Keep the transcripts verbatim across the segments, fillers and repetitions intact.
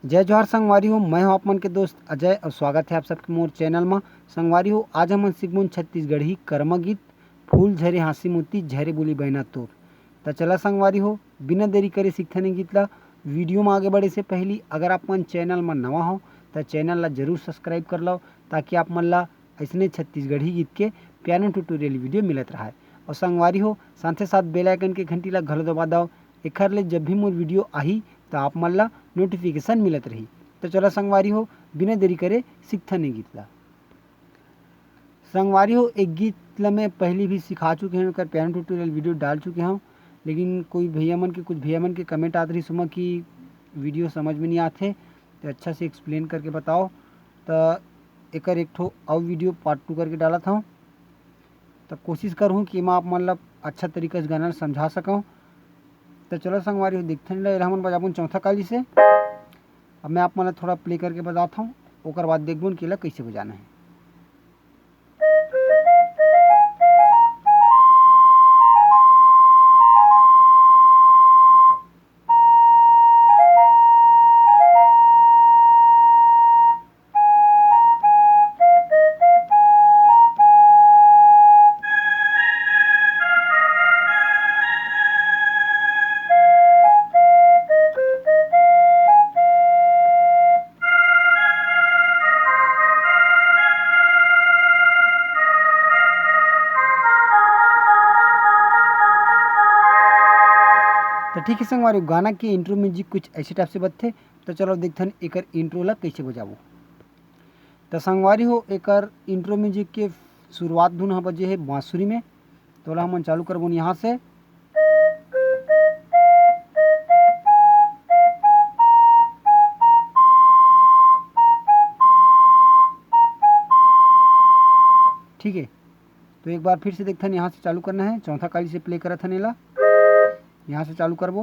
जय जोहार संगवारी हो, मैं हूं आप मन के दोस्त अजय और स्वागत है आप सबके मोर चैनल म। संगवारी हो, आज हमन सीखबोन छत्तीसगढ़ी कर्मा गीत, फूल झरे हाँसी मोती, झरे बोली बैना तोर। त चला संगवारी हो, बिना देरी करे सीखथन ए गीत ला। वीडियो म आगे बढ़े से पहली अगर आप मन चैनल म नवा हो, त चैनल ला जरूर सब्सक्राइब कर लो, ताकि आप मन ला अइसने छत्तीसगढ़ी गीत के पियानो ट्यूटोरियल वीडियो मिलत रहे। और संगवारी हो, साथे साथ बेल आइकन के घंटी ला घलो दबा दव, एखर ले जब भी मोर वीडियो आही, त आप मन ला नोटिफिकेशन मिलत रही। त चला संगवारी हो, बिना देरी करे सीखथन ए गीत ला। संगवारी हो, एक गीत ला मैं पहली भी सिखा चुके हूँ, एकर पियानो ट्यूटोरियल वीडियो डाल चुके हूँ, लेकिन कोई भैया मन के, कुछ भैया मन के कमेंट आत रही सुमा कि वीडियो समझ में नहीं आते, तो अच्छा से एक्सप्लेन करके बताओ। तो एकर एक ठो अउ वीडियो पार्ट टू करके डालत हूँ, तो कोशिश करहूँ कि मैं आप मन ला अच्छा तरीका से गाना ला समझा सकूँ। तो चलो संगवारी हो, देखथन ला, एला हमन बजाबोन चौथा काली से। अब मैं आप मन ला थोड़ा प्ले करके बताता हूँ, ओकर बाद देखबोन कि एला कैसे बजाना है। तो ठीक है संगवारी, गाना के इंट्रो म्यूजिक कुछ ऐसे टाइप से बजथे। तो चलो देखथन एकर इंट्रो ला कैसे बजाबो। तो संगवारी हो, एकर इंट्रो म्यूजिक के शुरुआत धुन ह बजे है बांसुरी में। तो ओला हमन चालू करबोन यहाँ से। ठीक है, तो एक बार फिर से देखथन, यहाँ से चालू करना है, चौथा काली से प्ले करत हन एला, यहाँ से चालू करबो।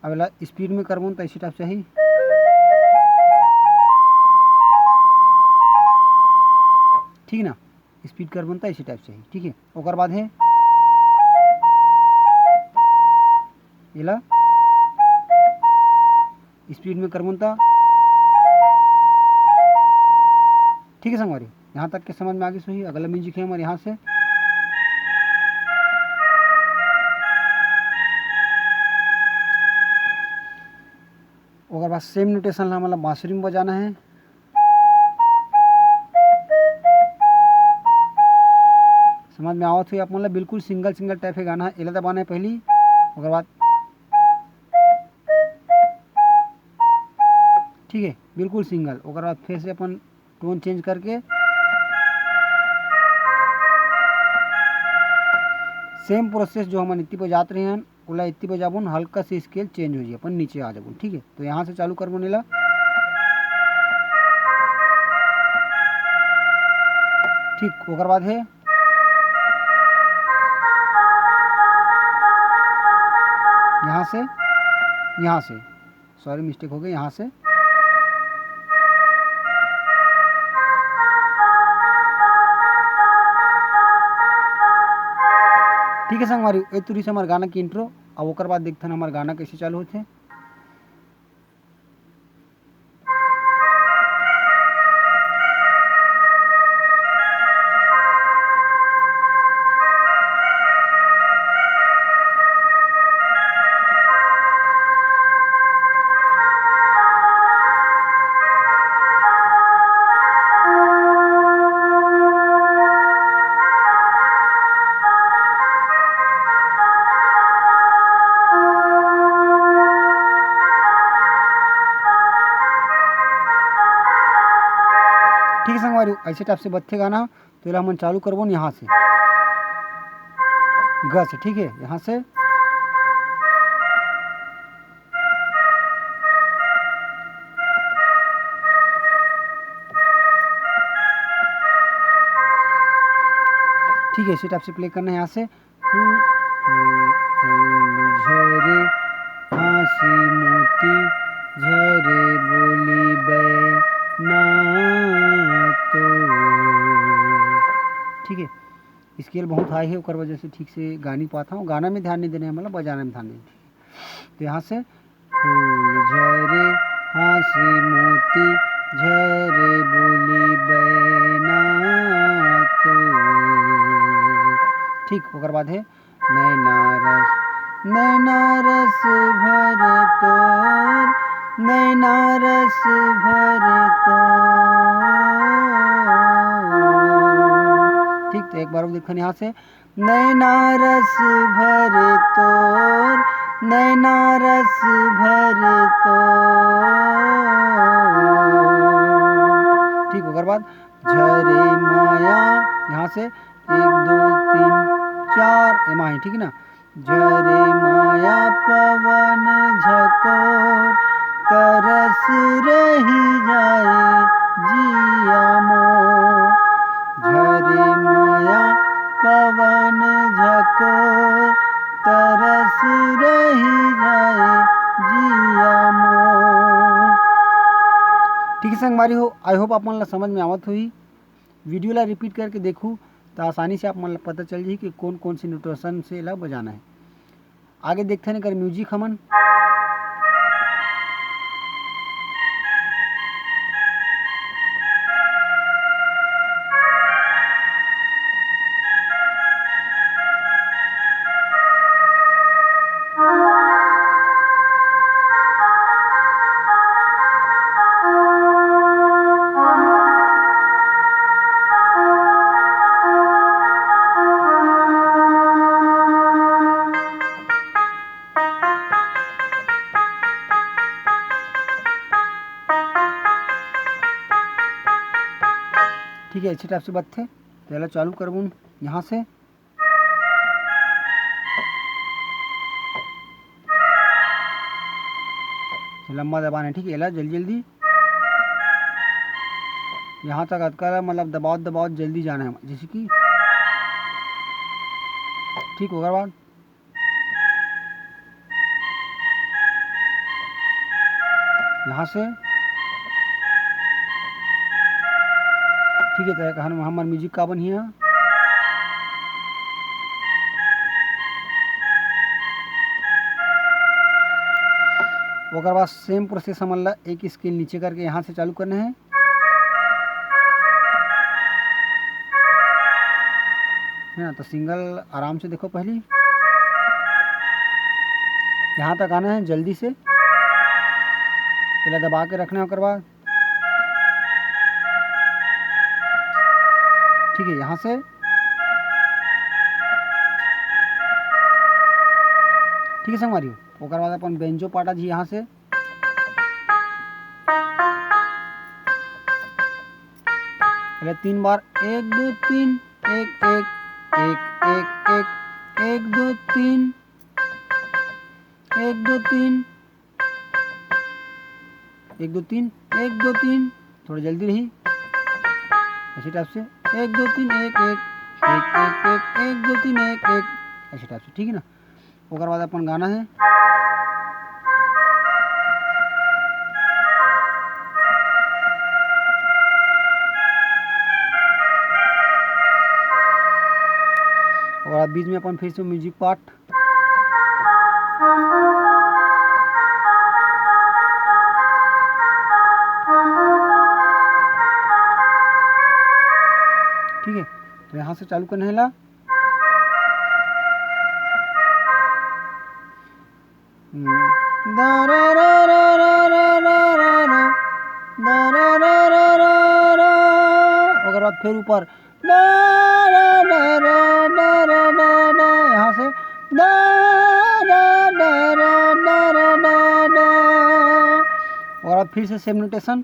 अब एला स्पीड में करबो त इसी टाइप से ही, ठीक ना, स्पीड करबो त इसी टाइप से ही, ठीक है। ओकर बाद है एला स्पीड में करबो त, ठीक है संगवारी, यहाँ तक के समझ में आगे सही। अगला म्यूजिक है हमारे यहाँ से, ओकर बाद सेम नोटेशन ला हमन ला बांसुरी में बजाना है। समझ में आवत हुई आप मन ला, बिल्कुल सिंगल सिंगल टाइप के गाना है। एला दबाना है पहली, ओकर बाद, ठीक है, बिल्कुल सिंगल। ओकर बाद फिर से अपन टोन चेंज करके सेम प्रोसेस जो हमन इतनी बजात रहे हैं, ओला इतनी बजाबोन, हल्का से स्केल चेंज हो जाए, अपन नीचे आ जाबोन, ठीक है। तो यहाँ से चालू करबोन एला, ठीक। ओकर बाद है यहाँ से, यहाँ से, सॉरी, मिस्टेक हो गई, यहाँ से। ठीक है संगवारी, ए तुरी से हमार गाना की इंट्रो। अब ओकर बाद देखथन हमार गाना कैसे चालू होथे। ठीक है संगवारी, ऐसे टाइप से बजथे गाना। तो एला हमन चालू करबोन यहाँ से, ग से, ठीक है, यहाँ से। ठीक है, इसी टाइप से प्ले करना है यहाँ से। फूल, फूल झरे, हाँसी मोती झरे, बोली बैना तो। स्केल बहुत हाई हे, ओकर वजह से ठीक से गा नहीं पात हूँ। गाना में ध्यान नहीं देना है, मतलब बजाना में ध्यान देना है। ठीक है, तो यहाँ से फूल झरे, हाँसी मोती झरे, बोली बैना तो। ठीक, ओकर बाद है नैना रस, नैना रस भर तोर, नैना रस भर तोर। ठीक, तो एक बार और देखन यहाँ से, नैना रस भर तोर, नैना रस भर तोर। ठीक, ओकर बाद झरे माया, यहाँ से एक, दो, तीन, चार, एमा है, ठीक है ना। झरे माया पवन झकोर, तरस रही जाए जिया मोर। झरे माया पवन झकोर, तरस रही जाए जिया मोर। ठीक है संगवारी हो, I hope आप मन ला समझ में आवत होही। वीडियो ला रिपीट करके देखू, तो आसानी से आप मन ला पता चल जाही कि कौन कौन से नोटेशन से एला बजाना है। आगे देखते हैं एकर म्यूजिक हमन। ठीक है, अच्छे टाइप से बजथे। तो एला चालू करबो यहाँ से। लंबा दबाना है, ठीक है, एला जल्दी जल्दी यहाँ तक अतका ला, मतलब दबावत दबावत जल्दी जाना है, जैसे कि ठीक, ओकर बाद यहाँ से ठीक है, तो हम, हमर म्यूजिक का बन ही है। ओकर बाद सेम प्रोसेस हमन ला एक स्केल नीचे करके यहाँ से चालू करना है, है ना। तो सिंगल आराम से देखो, पहली यहाँ तक आना है जल्दी से, पहले दबा के रखना है, ओकर बाद ठीक है, यहाँ से ठीक है संगवारी हो। ओकर बाद अपन बेंजो पाटा जी यहाँ से पहले तीन बार, एक दो तीन, एक एक एक एक एक, एक दो तीन, एक दो तीन, एक दो तीन, एक दो तीन, थोड़ा जल्दी रही, ऐसे टाइप से एक दो तीन एक एक एक एक एक, एक दो तीन एक एक, ऐसे टाइप से, ठीक है ना। ओकर बाद अपन गाना है। और अब बीच में अपन फिर से म्यूजिक पार्ट। ठीक है, तो यहाँ से चालू करने है ला। हम्म। ओकर बाद फिर ऊपर यहाँ से ओकर बाद फिर से सेम नोटेशन।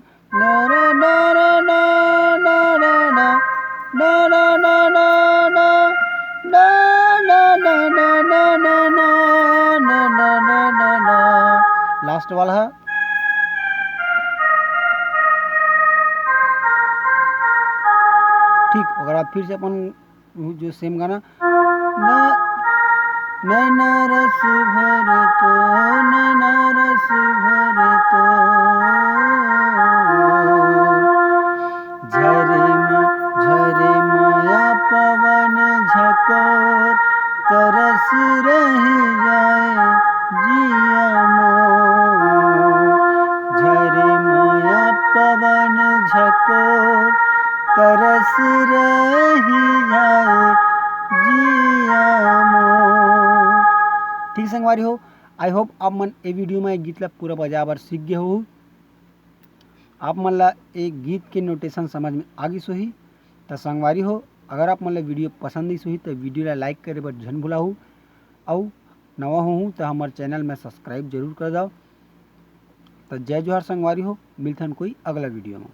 लास्ट वाला है। ठीक, ओकर बाद फिर से अपन जो सेम गाना, नैना रस भर तो, नैना रस भर तो, झरे म-, झरे माया पवन झक तरस रही जाए जिया मोर। ठीक संगवारी हो, आई होप आप मन ए वीडियो में ए गीत ला पूरा बजाए बर सीख गए हो। आप मन ला ए गीत के नोटेशन समझ में आ गिस होही। त संगवारी हो, अगर आप मन ला वीडियो पसंद आइस होही त वीडियो ला लाइक करे बर झन भुलाहू, अउ नवा होहू त हमर चैनल में सब्सक्राइब जरूर कर दव। त जय जोहार संगवारी हो, मिलथन कोई अगला वीडियो में।